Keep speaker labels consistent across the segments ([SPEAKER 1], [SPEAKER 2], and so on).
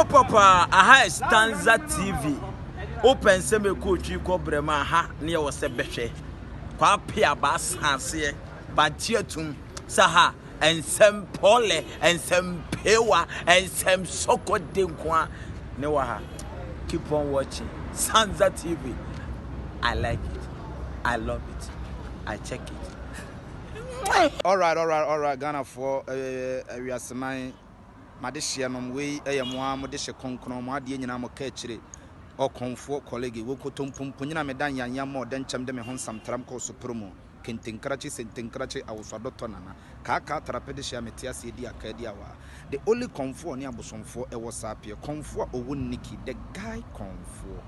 [SPEAKER 1] Pɔpɔpɔ aha yɛ Stanza TV. Wopɛ nsɛm ɛkɔ otwi kɔ brɛ mu aha ne yɛwɔ sɛ bɛhwɛ. Kwape aba asanseɛ bagye atum sɛ ha nsɛm pɔlɛ, nsɛm pewa, nsɛm sɔkɔ de nkoa ne wɔ ha. Keep on watching Stanza TV. I like it. I love it. I check it.
[SPEAKER 2] Alright alright alright Ghanafoɔ ɛɛ awiaseman M'adehyeɛ nom, wei yɛ mo ara mo dehye kronkron, mo adeɛ nyinaa mo kaakyire, Ɔkɔmfoɔ kɔlege, wo kotompompo nyina meda nyanyam ma ɔdɛnkyɛm de me ho nsamtram kɔɔ soporo mu, Kentenkrakye sentenkrakye awosoadɔtɔ nana, kaakaa tarape dehye a mete aseɛ di akaa di awaa, The only kɔmfoɔ a ɔne abosomfoɔ ɛwɔ saa peɛ, kɔmfoɔ a ɔwɔ nniki, the guy kɔmfoɔ.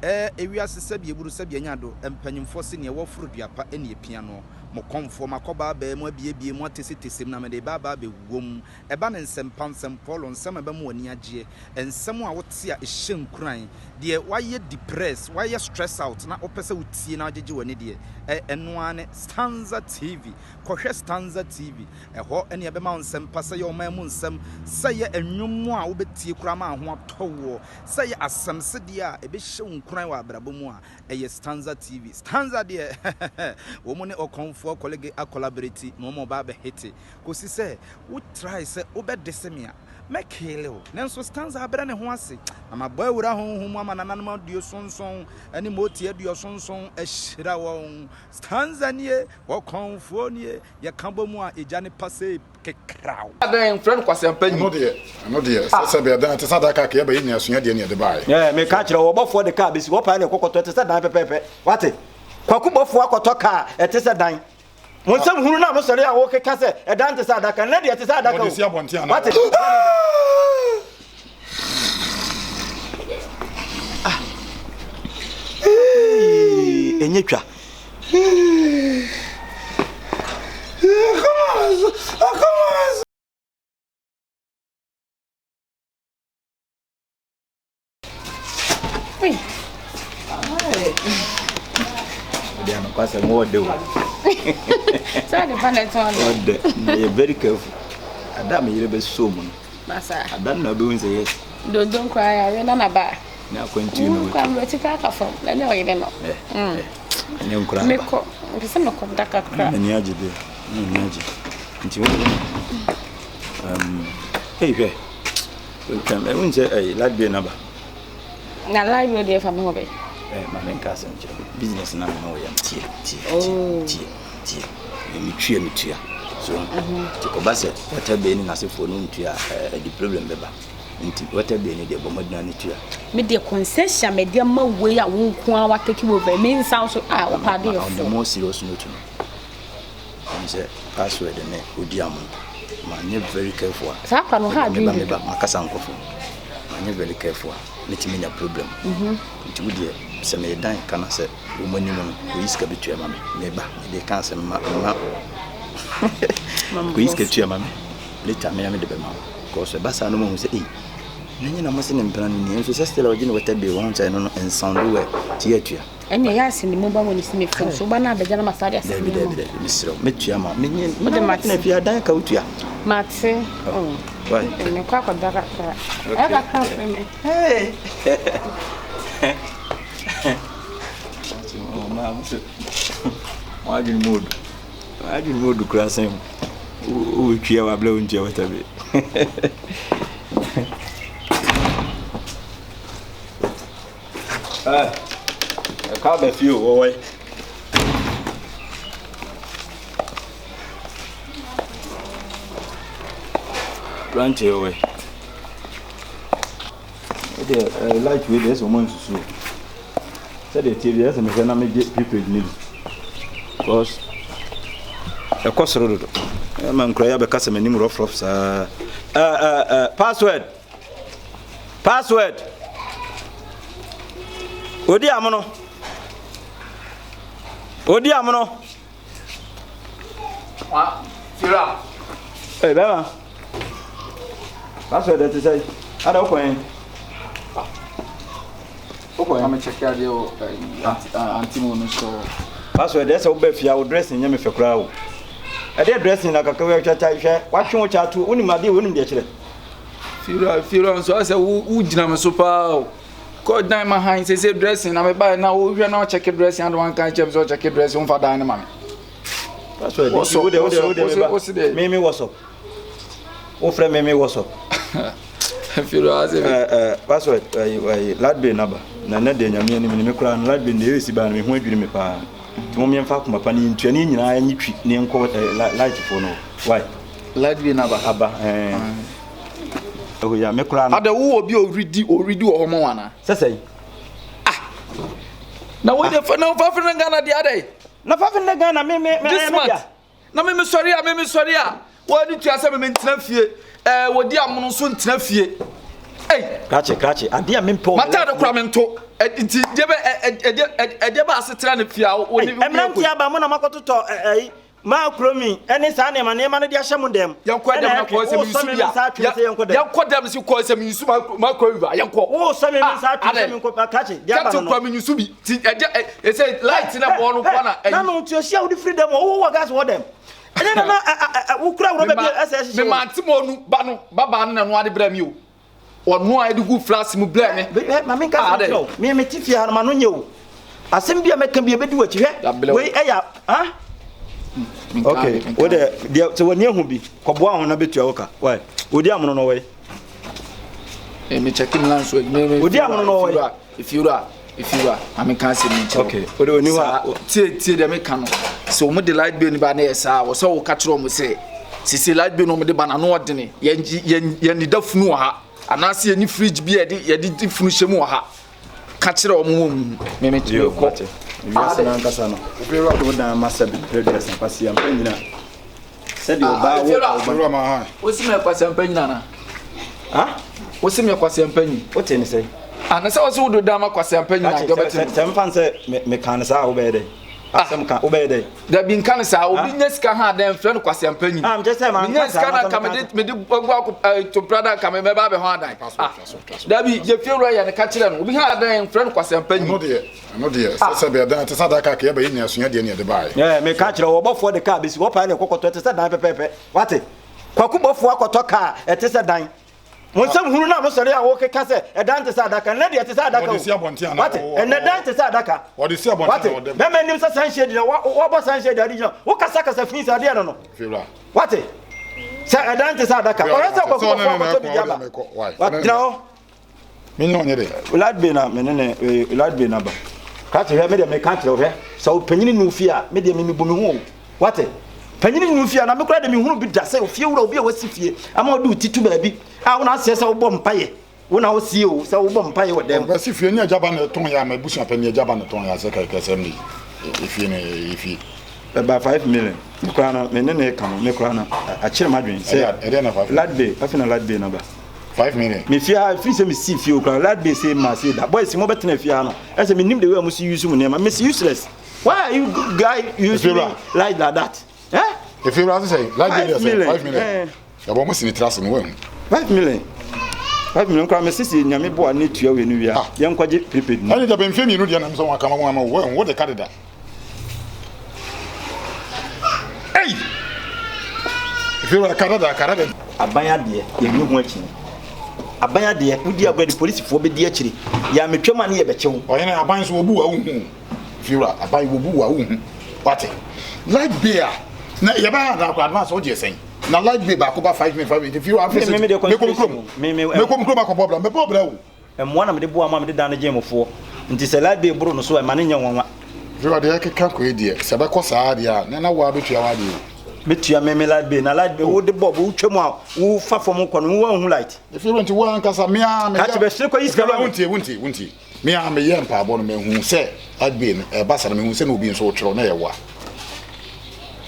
[SPEAKER 2] Ɛɛ ewiase sɛbi eburu sɛbi anya do, mpanyimfoɔ se neɛ wɔforo dua pa ɛne epia noɔ, mo kɔmfoɔ makɔ baa baa mu abiebie mu atesetese mu na mede ba aba abɛwom. Ɛba no nsɛmpa, nsɛmpɔɔlɔ, nsɛm a ɛbɛma w'ani agyeɛ, nsɛm a wote a ɛhyɛ nkuran, deɛ woayɛ depressed, woayɛ stress out na wopɛ sɛ wotie na wogyegye w'ani deɛ, ɛ, ɛno ara ne Stanza TV. Kɔhwɛ Stanza TV. Ɛhɔ ne ɛbɛma wo nsɛmpa, sɛ ɛyɛ ɔman mu nsɛm, sɛ ɛyɛ nnwom a wobɛtie koraa ma ho atɔ woɔ, sɛ ɛyɛ asɛm sedeɛ a ɛbɛhyɛ wo nkuran wɔ abrabɔ mu a, ɛyɛ Stanza TV. Stanza deɛ, wɔn ne Ɔkɔmfoɔ Kɔlege akɔlabreti na wɔn reba abɛhete. Kosi sɛ wo try sɛ wo bɛ dese me a, mɛ kille wo. Nanso Stanza abrɛ ne ho ase, na mabɔ awura honhom mu ama nananom aduosonson ne motie aduɔsonson ahyira wɔn. Stanza nie, ɔkɔmfoɔ nie, yɛka bɔ mu a egya ne pa sei kekraw.
[SPEAKER 3] Adɛn mfrɛ no kwasɛmpa nyi.
[SPEAKER 4] Ɛno deɛ, ɛno deɛ, sɛ sɛ bɛyɛ dan te sɛ adaka kɛyɛ bɛyɛ nyina sua deɛ ne yɛde baeɛ.
[SPEAKER 5] Ɛɛ, meka kyerɛ wo, ɔbɔfoɔ de kaa bɛsi hɔ paa na ɛkɔkɔtɔ, ɛte sɛ dan pɛpɛɛpɛ. Wate? Kwaku bɔfoɔ akɔtɔ kaa a ɛte sɛ dan. Mo nsɛm hunu no a mosɔre a wokeka sɛ ɛdan te sɛ adaka, nnɛ deɛ ɛte sɛ adaka
[SPEAKER 4] o.
[SPEAKER 5] Wate? Ah. Ɛnyɛ twa. Deɛ nokwasɛm wɔɔdɛ o.
[SPEAKER 6] Sɛ ɔde fa na ɛtɔn dɛ.
[SPEAKER 5] Ɔdɛ na yɛ very careful. Ada a me yere bɛsɔ mu no.
[SPEAKER 6] Masa.
[SPEAKER 5] Ada no na wobɛhu sɛ yes.
[SPEAKER 6] Dodo nkoraa yare na na ba.
[SPEAKER 5] Ne akwantuo na
[SPEAKER 6] wɔtu. Nkwa mmerɛ koraa ka fam na ɛnyɛ ɔyere no.
[SPEAKER 5] Ɛnyɛ nkoraa ba.
[SPEAKER 6] Mekɔ mpɛ sɛ mekɔ da kakra.
[SPEAKER 5] M'ani agye deɛ. M'ani agye. Nti wo. Um, hey hwɛ. Ɛhu sɛ ɛyi light bill naba.
[SPEAKER 6] Na light bill deɛ fa me ho bɛ.
[SPEAKER 5] Ɛ ma me nka asɛm kyerɛ wo. Business na me ne wo yɛ no tie tie tie tie tie. Me me tua me tua. So nti kɔba sɛ water bill ne n'asefoɔ no ntua a ɛde problem bɛba. Nti water bill no deɛ bɔ mmɔden ara ne tua.
[SPEAKER 6] Me deɛ concession a mede ama wei a wo nko ara wa take over me nsa so a ɔpa adeɛ
[SPEAKER 5] On the more serious note no. Ɛne sɛ password ne odi amo. Manyɛ very careful a.
[SPEAKER 6] Saa kwa no ha adwene
[SPEAKER 5] dodo. Meba makasa nkɔfo. Manyɛ very careful a metumi nya problem. Mhm. Nti wo deɛ sɛ meyɛ dan ka na sɛ wɔn anim no kɔyi sika bi tua ma me. Meba mede ka asɛm ma ma. Kɔyi sika tua ma me. Later me na mede bɛma wo. Because ɛba saa no mo hu sɛ ei na nyɛ na mo se ne mpena no nie nso sɛ still a ɔgye ne water bill wɔn sɛ ɛno no nsound well ti yɛ atua.
[SPEAKER 6] Ɛnna ɛyɛ ase ne mu ba wɔ ne si me fon so woba no abɛgya na masa de asɛm
[SPEAKER 5] Dabi dabi dabi mesrɛ wo mɛtua ma menye wode mate na fie adan ka wotua
[SPEAKER 6] mate oh
[SPEAKER 5] why
[SPEAKER 6] mekɔ akɔda kakra ɛyɛ kakra frɛ me
[SPEAKER 5] hey wadwene mu odu wadwene mu odu koraa sɛn wobɛtwia wabrɛ wo ntua watabi Eh, ɛka aba fie o, wɔwɔ yi. Aberanteɛ wɔ yi. Ɛdeɛ ɛɛ light wei deɛ ɛsɛ wɔn nsusu o. Sɛdeɛ tie bi ɛsɛ mehwɛ na megye prepaid ne bi. Because ɛkɔ soro dodo. Ɛma nkura yi abɛka sɛ m'anim rɔfrɔf saa. Ɛɛ ɛɛ ɛɛ password. Password. Odi amono. Odi amono.
[SPEAKER 3] Wa, Sira.
[SPEAKER 5] Hey, bɛma. Password ɛte sɛ. Ada wokɔ yɛn. Wokɔ yɛn.
[SPEAKER 3] Ame check adeɛ wɔ anti mu no so.
[SPEAKER 5] Password ɛsɛ wobɛ fia wo dressing nyɛ me fɛ koraa o. Ɛdeɛ dressing na kakra hwɛ hwɛ watwe wo kya to wonim adeɛ wonim deɛ kyerɛ.
[SPEAKER 3] Fiewura fiewura nso asɛ wo wo gyina me so paa o. Kɔ dan ma han sese dressing na me ba na wo hwɛ na ɔkyɛke dressing ade wanka kyɛm sɛ ɔkyɛke dressing wo fa dan no ma me.
[SPEAKER 5] Password nti wo de wo de wo de me ba. Me me what's up? Wo frɛ me me what's up?
[SPEAKER 3] Fiewura asɛ me.
[SPEAKER 5] Eh eh password eh eh light bill naba. Na na de nyame anim ni me kora no light bill na esi ba no me ho adwiri me paa. Nti mo yɛmfa akoma pa ne yɛntua ne nyinaa nye twi ne yɛnkɔ light fo no. Why?
[SPEAKER 3] Light bill naba.
[SPEAKER 5] Aba eh. Oh ya me kora no.
[SPEAKER 3] Ada wo obi oridi oridi wɔ hɔ ma wana.
[SPEAKER 5] Sɛ sɛn?
[SPEAKER 3] Ah. Na wo de fa na fa firi Ghana de adai.
[SPEAKER 5] Na fa firi Ghana me me me
[SPEAKER 3] This month. Na me me sɔre a me me sɔre a wɔn ani tua sɛ me me ntena fie. Eh wɔdi amono nso ntena fie. Ei.
[SPEAKER 5] Krakye krakye ade a me mpɛ.
[SPEAKER 3] Matade kora me nto. Nti deɛ bɛ ɛdeɛ ɛdeɛ bɛ asetena ne fie a wo ne.
[SPEAKER 5] Mmeranteɛ aba mo na makɔtotɔ ɛyi Maa kuromi ne saa nneɛma nneɛma no de ahyɛ mo dɛm.
[SPEAKER 3] Yɛnkɔ dɛm na kɔɔ sɛ mi nsu bia. Yɛnkɔ dɛm si kɔɔ sɛ mi nsu ma kɔ wiva yɛnkɔ.
[SPEAKER 5] Wo sɛ mi nsa atwi sɛ mi nkɔ kakye deɛ aba no no.
[SPEAKER 3] Kɛte kura mi nsu bi ti ɛgye ɛsɛ light na bɔɔ no kɔ na ɛyi.
[SPEAKER 5] Na no nti ohyia wode firi dɛm o wo wɔ gas wɔ dɛm. Ɛnyɛ na na wo kura wuro bɛ bi ɛsɛ ɛhyehyɛ.
[SPEAKER 3] Me ma nti mo nu ba no ba ba no na no ade brɛ mi o. Ɔno a ɛde gu flask mu brɛ me.
[SPEAKER 5] Hwɛ, ma menka asɛm kyerɛ wo. Me mete fie ha no, m'ano nyɛ o. Asɛm bi a mɛka bi ɛbɛdi w'akyi. Hwɛ, wei ɛyɛ a. Ok, wo deɛ, deɛ sɛ w'ani ahu bi, kɔboa ho na bɛtua wo ka. Wai, odi amono no wɔ
[SPEAKER 3] yi. Me check me lanso.
[SPEAKER 5] Odi amono no wɔ
[SPEAKER 3] yi. Efiwura, efiwura, ma menka asɛm yi nkyerɛ wo.
[SPEAKER 5] Ok, wo deɛ oni hɔ a.
[SPEAKER 3] Tie, tie deɛ meka no. Sɛ wɔn de light bill no ba na yɛ saa, wɔ sɛ wɔka kyerɛ wɔn sɛ, sisi light bill no wɔn de ba na ano ɔdene. Yɛn yɛn yɛn nida funu wɔ ha anaasɛ yɛn ni fridge bi a yɛde yɛde di funu hyɛ mu wɔ ha ka kyerɛ wɔn wɔn mu mɛmɛ ti
[SPEAKER 5] Yo,
[SPEAKER 3] kɔ
[SPEAKER 5] mate. Wiase no ankasa no, wode wo dan ma sɛbe mprɛ aduasa kwasi ampa nyina. Sɛdeɛ ɔbaa wo ɔba.
[SPEAKER 4] Owura ma han.
[SPEAKER 3] Wosi mɛ kwasi ampa nyina na.
[SPEAKER 5] Ha?
[SPEAKER 3] Wosi mɛ kwasi ampa nyi.
[SPEAKER 5] Wote ne sɛ?
[SPEAKER 3] Ah, na sɛ wosi wo do dan ma kwasi ampa nyina deɛ ɔbɛte no.
[SPEAKER 5] Sɛ mfa sɛ meka no saa a wobɛyɛ dɛ? Asɛm ka wobɛyɛ dɛ?
[SPEAKER 3] Dabi nka no saa obi nya sika ha dɛn mfrɛ no kwasiampa nyi.
[SPEAKER 5] Ah, mekyɛ sɛ
[SPEAKER 3] Menya
[SPEAKER 5] manka saa
[SPEAKER 3] sika na
[SPEAKER 5] na
[SPEAKER 3] nka
[SPEAKER 5] sɛ
[SPEAKER 3] mede
[SPEAKER 5] meka
[SPEAKER 3] mede gu akɔ eh, to prada nka me mɛba abɛho adan. Ah, dabi yɛ fie wura yɛ no ka kyerɛ no obi ha adan mfrɛ no kwasiampa nyi.
[SPEAKER 4] Ɛno deɛ, ɛno deɛ, sɛ sɛ bɛyɛ dan te sɛ adaka ka yɛba yɛ nyina sua deɛ ne yɛde baeɛ.
[SPEAKER 5] Ɛɛ meka kyerɛ wo ɔbɔfoɔ de kaa bɛsi hɔ pae na ɛkɔkɔtɔ ɛte sɛ dan pɛpɛɛpɛ wate kwaku bɔfoɔ akɔtɔ kaa ɛte sɛ dan Mo nsɛm hunu no a mosɔre a wokeka sɛ ɛdan te sɛ adaka nnɛ deɛ ɛte sɛ adaka o wate ɛnnɛ dan te sɛ adaka wate bɛma anim sɛ sunshade na wɔbɔ sunshade ade gyina wokasakasa fi sɛ adeɛ no no wate sɛ ɛdan te sɛ adaka ɔyɛ sɛ kɔkɔ kɔkɔ akɔtɔ bi aba wate gyina hɔ
[SPEAKER 4] Me ne ɔnyɛ dɛ.
[SPEAKER 5] Light bill na me ne ne light bill na ba. Ka kyerɛ hwɛ me deɛ meka kyerɛ hwɛ sɛ wo panyini ne wo fie a me deɛ me mebu me ho o wate panyini ne wo fie a na me koraa de mehunu bi da sɛ ofie wura obi a wasi fie ama ɔde wo ti to baabi a wo na aseɛ sɛ wobɔ mpaeɛ wo na wosie o sɛ wobɔ mpaeɛ wɔ dɛm.
[SPEAKER 4] Ɔbɛsi fie ne agya ba na ɛtɔn yɛ ama abusua pɛ ne agya ba na ɛtɔn yɛ asɛ kɛkɛ sɛm ne efie no efie.
[SPEAKER 5] Ɛba 5 million me koraa no me ne ne ka no me koraa no akyerɛ m'adwene sɛ
[SPEAKER 4] ɛdeɛ na 5
[SPEAKER 5] light bill afei na light bill na ba.
[SPEAKER 4] 5 million.
[SPEAKER 5] Me fie ha ɛfiri sɛ me sii fie okura light bill sei mmaa sei da boys mo bɛtena fie ha no ɛsɛ me nim the way a mo si use mo nneɛma me si useless why are you guy using light like that eh.
[SPEAKER 4] Efi wura sɛ light bill yɛ sɛ 5 million yɛbɔ mo si ne tiri ase no wɔn.
[SPEAKER 5] 5 million 5 million kora me sisi nyame boa ne tua wei no wia yɛn kɔgye prepaid no.
[SPEAKER 4] Ɛne dabɛ mfe mmienu deɛ nam sɛ wɔn akama wɔn ama wɔn wo de ka deda. Ei! Efi wura ka dada ka dada.
[SPEAKER 5] Aban adeɛ yɛnni ho akyi. Aban adeɛ wodi agorɔ de polisifoɔ bɛdi akyire. Yɛ a metwam a ne yɛbɛkye wo.
[SPEAKER 4] Ɔhene aban so wɔbu wa wohu. Fiwura aban wɔbu wa wohu. Wate? Light bill a na yɛbɛyɛ anaa kora advance wogye sɛn? Na light bill baako ba 5 minutes 5 minutes fiwura afei sɛ mekɔ kurom. Mekɔ kurom akɔbɔ bra mɛbɔ bra o.
[SPEAKER 5] Mmoa na mede boaa mo a mede dan no gyee mo foɔ. Nti sɛ light bill boro no so a, mma no nyɛ nwanwa.
[SPEAKER 4] Fiwura deɛ ɛkeka kɔ yi deɛ sɛ ɛbɛkɔ saa deɛ a na na woa bɛtua w'adeɛ o.
[SPEAKER 5] Mɛtua me me light bill na light bill wode bulb wotwa mu a wofa fam kɔ no woanhu light.
[SPEAKER 4] Fiwura nti wo ankasa me ara meyɛ.
[SPEAKER 5] Kakye bɛsere kɔ yi sika ma me.
[SPEAKER 4] Wontie wontie wontie me ara meyɛ mpaebɔ no mahu sɛ light bill no ɛba saa no mehu sɛ na obi nso retwerɛ na ɛyɛ wo a.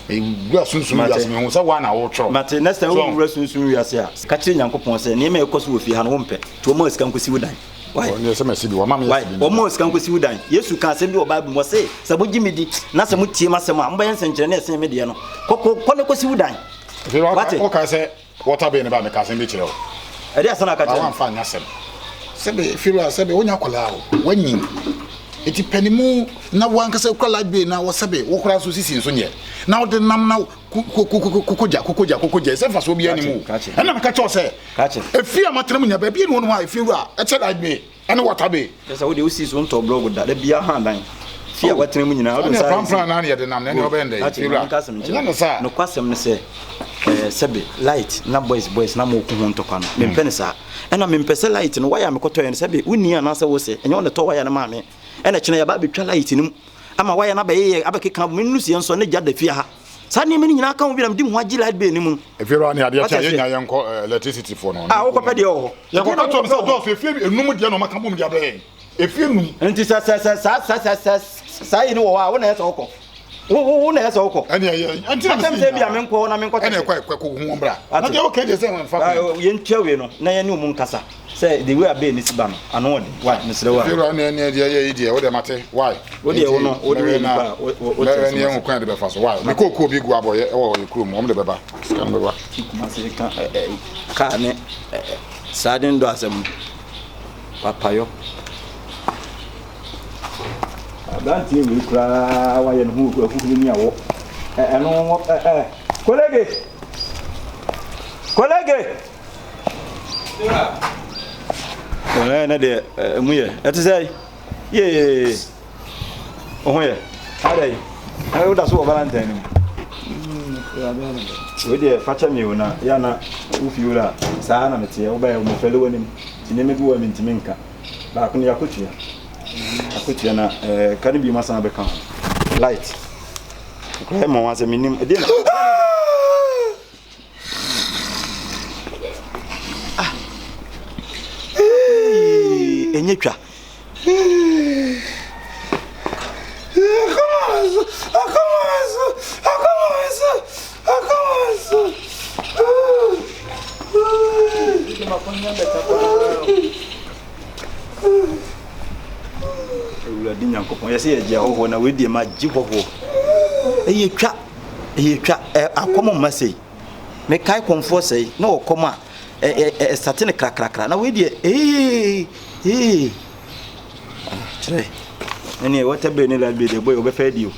[SPEAKER 4] Mewura sunsum wiase mehu sɛ woa na wotwerɛ.
[SPEAKER 5] Mate next time wowura sunsum wiase a ka kyerɛ Nyankopɔn sɛ nneɛma a ɛkɔ so wɔ fie ha no wompɛ nti wɔma wo sika nkɔsi wo dan. Why?
[SPEAKER 4] Ɔnyɛ sɛ masi bi wɔma me
[SPEAKER 5] Why? Wɔma wo sika nkɔsi wo dan. Yesu ka asɛm bi wɔ Bible mu ɔse sɛ mogye me di na sɛ motie m'asɛm a mobɛyɛ nsɛnkyerɛnne a ɛsen me deɛ no. Kɔ kɔ kɔ na kɔsi wo dan. Wate?
[SPEAKER 4] Wokae sɛ Water bill no ba meka asɛm bi kyerɛ wo.
[SPEAKER 5] Ɛde asɛm na aka kyerɛ me.
[SPEAKER 4] Wamfa anyɛ asɛm. Sɛbe Fiewura sɛbe wonya akwadaa o, wanyin. Eti pɛ ne mu na wankasa kura light bill na wɔ sɛbe wo koraa nso sisi nso nyɛ. Na wode nam na Kokogya kokogya kokogya sɛ mfasoɔ biara ni mu o. Ɛna meka kyerɛ wo sɛ efie a matena mu nya baabi ne wɔn a efie wura ɛkyɛ light bill ɛne water bill.
[SPEAKER 5] Kyerɛ sɛ wo deɛ wosi so ntɔ blɔg da da biara ha dan fie a oh. watena mu nyinaa wode
[SPEAKER 4] nsa plan plan na yɛde nam na ɛne ɔbɛn dɛ efie wura ɛnyɛ ne saa.
[SPEAKER 5] Nokwasɛm ne sɛ ɛɛ sɛbe light na boys boys na mo ko ho ntɔkwa no mempɛ ne saa ɛna mempɛ sɛ light no waya mekɔtɔ yɛ no sɛbe wonni anaasɛ wo sɛ ɛnyɛ wo na ɛtɔ waya no maa me ɛna kyena yɛba abɛtwa light no mu ama waya no abɛyeyɛ abɛkeka me nnusuiɛ nsɔ ne gya da fie ha saa nneɛma no nyinaa ka ho bi na mede me ho agye light bill no mu no.
[SPEAKER 4] Efie hɔ ne adeɛ kyɛ yɛnya yɛnkɔ eh, electricity foɔ no.
[SPEAKER 5] Ah, wokɔpɛ deɛ wɔ hɔ.
[SPEAKER 4] Yɛkɔka kyerɛ sɛ dɔɔso efie enum deɛ na ɔmaka bom de abrɛ yɛn. Efie enum.
[SPEAKER 5] Nti sɛ sɛ sɛ saa sɛ sɛ sɛ saa yi no wɔ hɔ a wo na ɛsɛ wokɔ. Wo wo wo na ɛsɛ wokɔ.
[SPEAKER 4] Ɛne ɛyɛ ɛnti na
[SPEAKER 5] mesi. Asɛm sɛ bi a menkɔ na menkɔ.
[SPEAKER 4] Ɛne ɛkɔ ɛkɔ kɔ hu wɔn bra. Na deɛ woka deɛ sɛ wɔn fa
[SPEAKER 5] kwan. Yɛntua wei no na yɛne wɔn nkasa. Sɛ the way a bee ne si ba no, ano ɔden. Why? Mesrɛ wo a.
[SPEAKER 4] Fiewura ne ɛneɛ deɛ ɛyɛ yi deɛ wo deɛ mate why?
[SPEAKER 5] Wo deɛ wo no wo de woyɛ nipa a wo wo te
[SPEAKER 4] Mɛhwɛ ne yɛhu kwan de bɛfa so why? Me kookoo bi gu abɔyɛ ɛwɔ yɛ kurom wɔn de bɛba sika no bɛba.
[SPEAKER 5] Fi Kumasi ka ɛ ɛ kaa ne ɛ ɛ saa de ndɔ asɛm no papayɔ. Aberanteɛ wei koraa wayɛ ne ho ahuhuro ni awɔ ɛ ɛno ɛ ɛ kolege kolege. Ɛɛ ne deɛ ɛmu yɛ ɛte sɛ yee ɔho yɛ adɛ yi woda so wɔ valentine no mu wei deɛ fakyɛ mi o na yɛ na wofi wura saa na meteɛ wobɛyɛ mefɛle w'anim nti nneɛma bi wɔ mentumi nka baako no yɛakɔtua akɔtua na ɛɛ ka no bi ma san bɛka ho light koraa ma wɔn asɛ menim ɛdeɛ na Ah. Ɛnyɛ twa. Awurade Nyankopɔn yɛsɛ yɛgye ahɔhoɔ na wei deɛ magye hɔhoɔ. Ɛyɛ twa. Ɛyɛ twa ɛ akɔm mma sei. Mekae kɔmfoɔ sɛe na ɔkɔm a ɛ ɛ ɛsate no krakrakra na wei deɛ ee ee kyerɛ ɛneɛ water bill ne light bill deɛ boy wɔbɛfa adi o.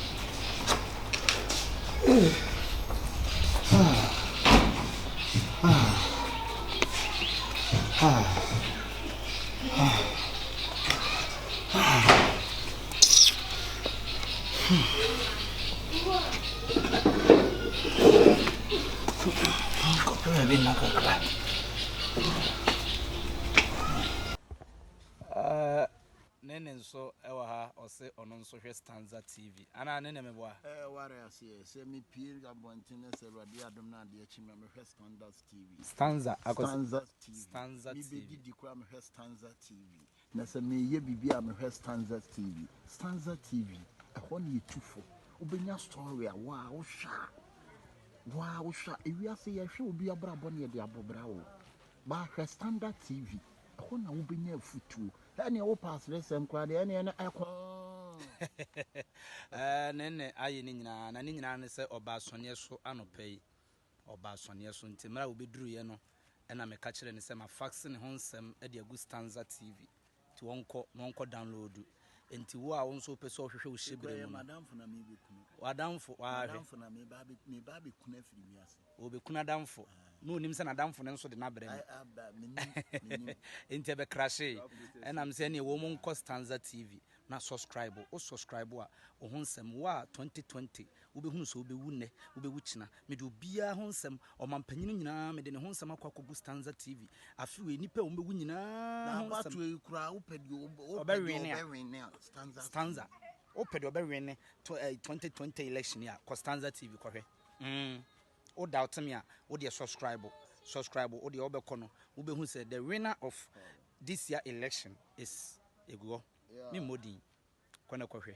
[SPEAKER 2] Nene nso wɔ ha ɔse ɔno nso hwɛ Stanza TV anaa Nene meboa?
[SPEAKER 7] Ɛɛ ware aseɛ sɛ mepie abɔnten na sɛ Awurade adom na adeɛ kye me a mehwɛ Standard TV.
[SPEAKER 2] Stanza akɔsi.
[SPEAKER 7] Stanza TV.
[SPEAKER 2] Stanza TV.
[SPEAKER 7] Mebɛdidi koraa mehwɛ Stanza TV. Na sɛ mereyɛ biribi a mehwɛ Stanza TV. Stanza TV, ɛhɔ na yɛtu fo. Wobɛnya story a wo ara wohwɛ a, wo ara wohwɛ a, ewiase yɛhwɛ obi abrabɔ na yɛde abɔ bra o. But hwɛ Standard TV, ɛhɔ na wobɛnya afutuo. Ɛneɛ wopɛ aseresɛm koraa deɛ ɛneɛ no ɛkoo.
[SPEAKER 2] Ɛɛ ne nne ayɛ ne nyinaa, na ne nyinaa ne sɛ ɔbaa sɔneɛ so anɔpa yi. Ɔbaa sɔneɛ so nti mmerɛ a ɔbɛduruiɛ no ɛna meka kyerɛɛ no sɛ ma faxe ne ho nsɛm de agu Stanza TV nti ɔnkɔ na ɔnkɔ download. Nti wo a wo nso wopɛ sɛ ɔhwehwɛ wo hyɛberɛ mu no, w'adamfo w'ahwɛ. Ɔbɛkunu adamfo na ɔnim sɛ n'adamfo no nso de n'abrɛ no. Nti ɛbɛkrashee. Ɛna mesɛ ɛneɛ wɔn nkɔ Stanza TV na subscribe. Wo subscribe a, wo ho nsɛm, wo a 2020 wobɛhunu sɛ wobɛwu nnɛ, wobɛwu kyena. Mede obiara ho nsɛm, ɔmampanyini nyinaa, mede ne ho nsɛm akɔ akɔgu Stanza TV. Afe wei, nnipa a wɔbɛwu nyinaa ho nsɛm.
[SPEAKER 7] Abatoɔ yi koraa, wopɛ deɛ ɔbɛwene a, Stanza.
[SPEAKER 2] Stanza. Wopɛ deɛ ɔbɛwene 2020 election yi a, kɔ Stanza TV kɔhwɛ. Mm. Wo doubt me a, wo deɛ subscribe. Subscribe, wo deɛ wobɛkɔ no, wobɛhu sɛ the winner of this year election is egu hɔ. Memmɔ din. Kɔ na kɔhwɛ.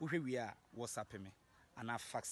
[SPEAKER 2] Wohwɛ wie a, WhatsApp me anaa fax.